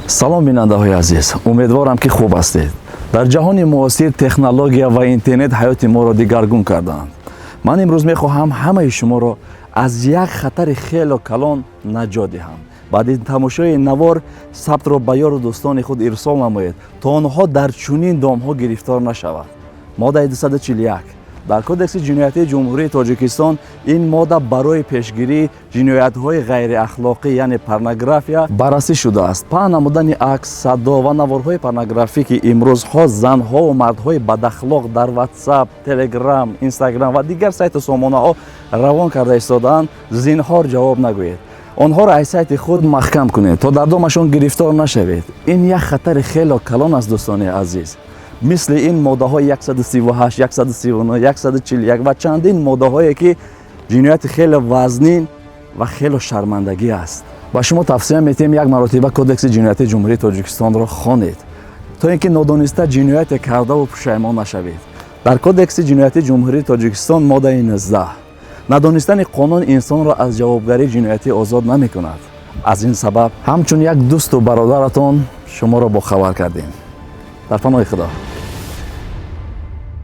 Салом, бинандаҳои азиз, умедворам, ки хуб ҳастед. Дар ҷаҳони муосир технология ва интернет ҳаёти моро дигаргун кардаанд. Ман имрӯз мехоҳам ҳамаи шуморо аз як хатари хело калон наҷот диҳам. Баъди тамошои навор сабтро ба ёру дӯстони худ ирсол намоед, то онҳо дар чунин домҳо гирифтор нашаванд. Моддаи 241 дар Кодекси ҷиноятии Ҷумҳурии Тоҷикистон. Ин модда барои пешгирии ҷиноятҳои ғайриахлоқӣ, яъне порнография, баррасӣ шудааст. Паҳн намудани акс, садо ва наворҳои порнографӣ, ки имрӯзҳо занҳову мардҳои бадахлоқ дар Ватсап, Телеграм, Инстаграм ва дигар сайту сомонаҳо равон карда истодаанд, зинҳор ҷавоб нагӯед. Онҳоро аз сайти худ маҳкам кунед, то дар домашон гирифтор нашавед. Ин як хатари хело калон аст, дӯстони азиз. Мисли ин моддаҳои 138, 139, 141 ва чандин моддаҳое, ки ҷинояти хеле вазнин ва хело шармандагӣ аст. Ба шумо тавсия метиҳем, як маротиба Кодекси ҷиноятии Ҷумҳурии Тоҷикистонро хонед, то ин ки нодониста ҷинояте кардаву пушаймон нашавед. Дар Кодекси ҷиноятии Ҷумҳурии Тоҷикистон, моддаи 19, надонистани қонун инсонро аз ҷавобгарии ҷиноятӣ озод намекунад. Аз ин сабаб ҳамчун як дӯсту бародаратон шуморо бохабар кардем. Дар паноҳи Худо.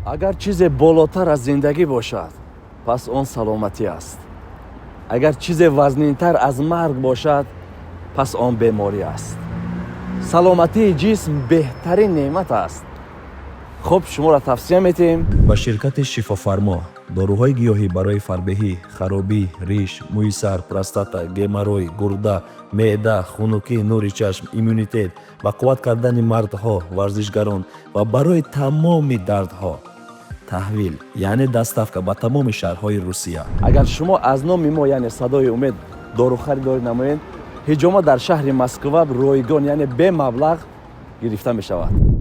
Агар чизе болотар аз зиндагӣ бошад, пас он саломатӣ аст. Агар чизе вазнинтар аз марг бошад, пас он беморӣ аст. Саломатии ҷисм беҳтарин неъмат аст. Хуб, шуморо тавсия метиҳем. Ба ширкати «Шифофармо» доруҳои гиёҳӣ барои фарбеҳӣ, харобӣ, риш, мӯи сар, простата, геморрой, гурда, меъда, хунукӣ, нури чашм, иммунитет ба қувват кардани мардҳо, варзишгарон ва барои тамоми дардҳо. Таҳвил, яъне доставка, ба тамоми шаҳрҳои Русия. Агар шумо аз номи мо, яъне «Садои умед», дору харидорӣ намоед, ҳиҷома дар шаҳри Москва ройгон, яъне бемаблағ гирифта мешавад.